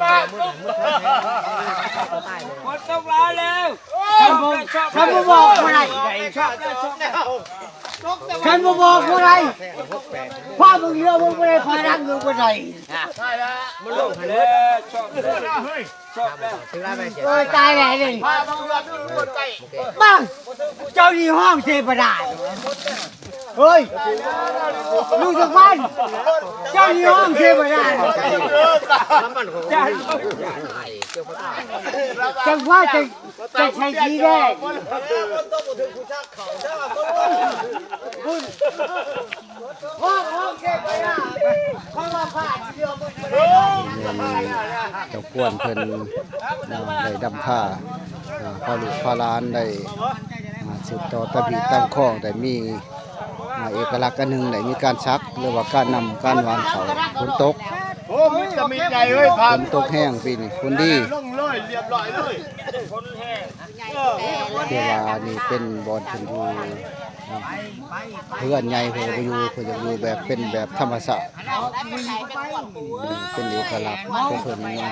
ຟ້າຕົກ ຝົນຕົກຫຼາຍແລ້ວ. ຄັນບໍ່ ຄັນບໍ່ບອກບໍ່ໄດ້ ຄັນບໍ່ບອກບໍ່ໄດ້ ພາເບິ່ງເຮືອເບິ່ງບໍ່ໄດ້ ພາດັງເບິ່ງບໍ່ໄດ້ ມັນລົງແລ້ວ. ໂອ້ຍ ຕາຍແລ້ວນີ້ ບັງ ເຈົ້ານີ້ຮ້ອງເທວະດາ ເຮີ້ຍ ລຸງສະພານ ເຈົ້ານີ້ຮ້ອງເທວະດາ ຈັງຫວະ ຈັງ ຈະໃຊ້ສີແດງ ເຈົ້າກວນເພິ່ນ ນະ ໄດ້ນຳພາ ອາ ພາລູກພາຫຼານໄດ້ ອາ ສືບຕໍ່ຕາມຮີດຕາມຄອງ ໄດ້ມີ ອາ ເອກະລັກອັນໜຶ່ງ ໄດ້ມີການສັກ ຫຼືວ່າການນຳການຫວ່ານເຂົ້າ. ຝົນຕົກ ໂອ້ ມີແຕ່ມີໃຫຍ່ເວີຍ ຝົນຕົກແຮງປີນີ້ ຝົນດີ ລົງເລີຍ ລຽບຮ້ອຍເລີຍ. ແຕ່ວ່ານີ້ເປັນບ່ອນເພິ່ນຢູ່ ເຮືອນໃຫຍ່ເພິ່ນກໍບໍ່ຢູ່ ເພິ່ນຢາກຢູ່ແບບ ເປັນແບບທຳມະຊາດ ເປັນເອກະລັກຂອງເພິ່ນເນາະ.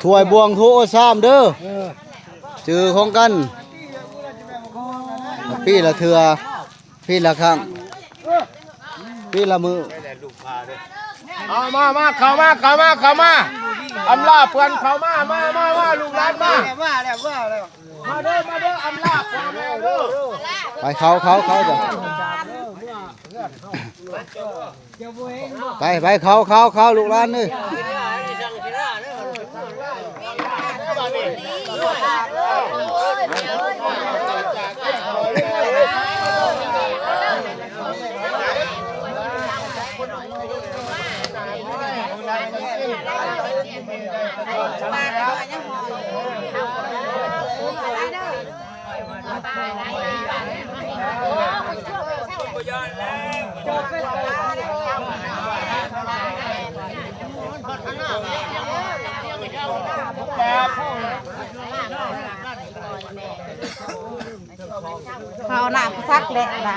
ຖ້ວຍບ່ວງໂຖຊາມເດີ ເອີ ຈື່ຂອງກັນ ປີລະເທື່ອ ປີລະຄັ້ງ ປີລະມື້. ເອົາມາ ມາ ເຂົ້າມາ ເຂົ້າມາ ເຂົ້າມາ ອຳລາເພື່ອນເຂົ້າມາ ມາ ມາ ມາ ລູກຫຼານມາ ມາເດີ ມາເດີ ອຳລາເພື່ອນເຂົ້າເດີ. ໄປ ເຂົ້າ ເຂົ້າ ເຂົ້າ ໄປ ໄປ ເຂົ້າ ເຂົ້າ ເຂົ້າ ລູກຫຼານເອີຍ. ເ ເຂົານ້ຳສັກແຫຼະນະ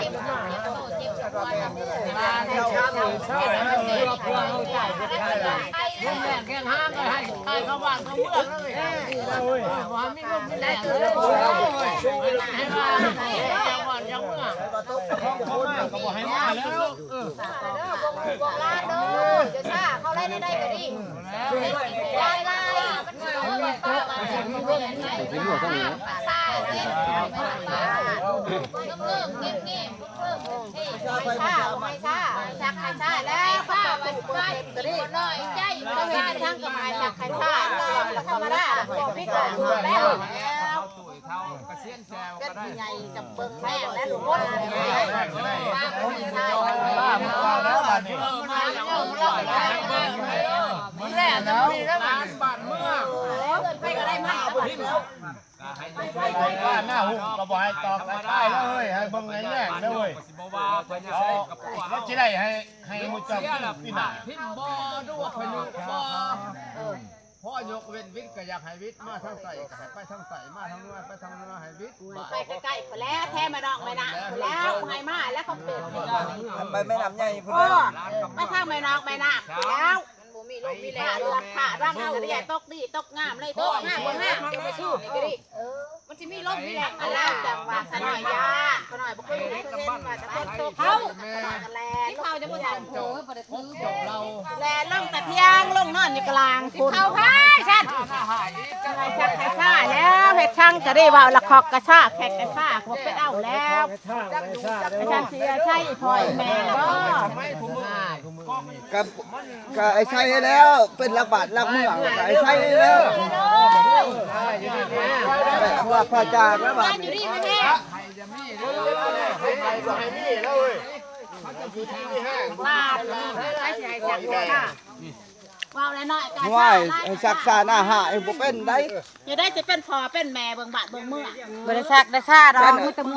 ໜ້າຫຸ້ມກໍບໍ່ໃຫ້ຕອກໃຕ້ປ້າຍເລີຍ ໃຫ້ເບິ່ງໃນແຍງເດີເວີຍ ແລ້ວຊິໄດ້ໃຫ້ ໃຫ້ໝູ່ເຈົ້າກິນປີໜ້າ ພໍຍົກເວັ້ນວິດກໍຢາກໃຫ້ວິດມາທາງໃຕ້ ກໍໃຫ້ໄປທາງໃຕ້ ມາທາງເໜືອ ໄປທາງເໜືອ ໃຫ້ວິດ ໄປໃກ້ໆພຸ້ນແຫຼະ ແທ້ແມ່ນ້ອງແມ່ນາພຸ້ນແລ້ວ ໃຫ້ມາແລ້ວເຂົາເປັນ ໄປແມ່ນ້ຳໃຫຍ່ພຸ້ນແຫຼະ ໄປທາງແມ່ນ້ອງແມ່ນາພຸ້ນແລ້ວ ມັນບໍ່ມີລົມມີແຮງ ເລືອກຂ້າດວາງເອົາ ຕກດີຕົກງາມເລີຍ ຕົກງາມບໍ່ງາມ ຈະໄປສູ້ນີ້ກໍດີ ມັນຊິມີລົມມີແຮງ ອັນລາວຈັງຫວະ ຂະນ້ອຍຢ້ານ ຂະນ້ອຍບໍ່ເຄີຍຮູ້ເຄີຍເຫັນວ່າຈະຝົນຕົກ ເຂົາ ຂະນ້ອຍກໍແລ່ນ ທີ່ເຂົາຈະບໍ່ທັນ ແລ່ນລົງຕາທຽງ ລົງນອນຢູ່ກະລາງພຸ້ນ ເຂົາພາຍຊັ້ນ ໃຫ້ຊັກໃຫ້ຊ້າແລ້ວ ເຮັດຊັງກະໄດ້ເວົ້າລະຄອກກະຊ້າ ແຂກກະຊ້າ ບໍ່ໄປເອົາແລ້ວ ໄອ້ຊັງເສຍໃຊ້ພໍ່ແມ່ບໍ່ ກະ ກະໄອ້ໄຊແລ້ວ ເປັນລັກບ້ານລັກເມືອງ ກະໄອ້ໄຊແລ້ວ ວ່າພະຈາກແລ້ວບາດນີ້ ເວົ້ານ້ອຍໆ ກະ ຫ້ວຍ ໃຫ້ຊັກຊາໜ້າຫາຍ ບໍ່ເປັນໃດ ຈະໄດ້ຈະເປັນພໍ່ເປັນແມ່ເບິ່ງບ້ານເບິ່ງເມືອງ ບໍ່ໄດ້ຊັກໄດ້ຊາດອກ ມີແຕ່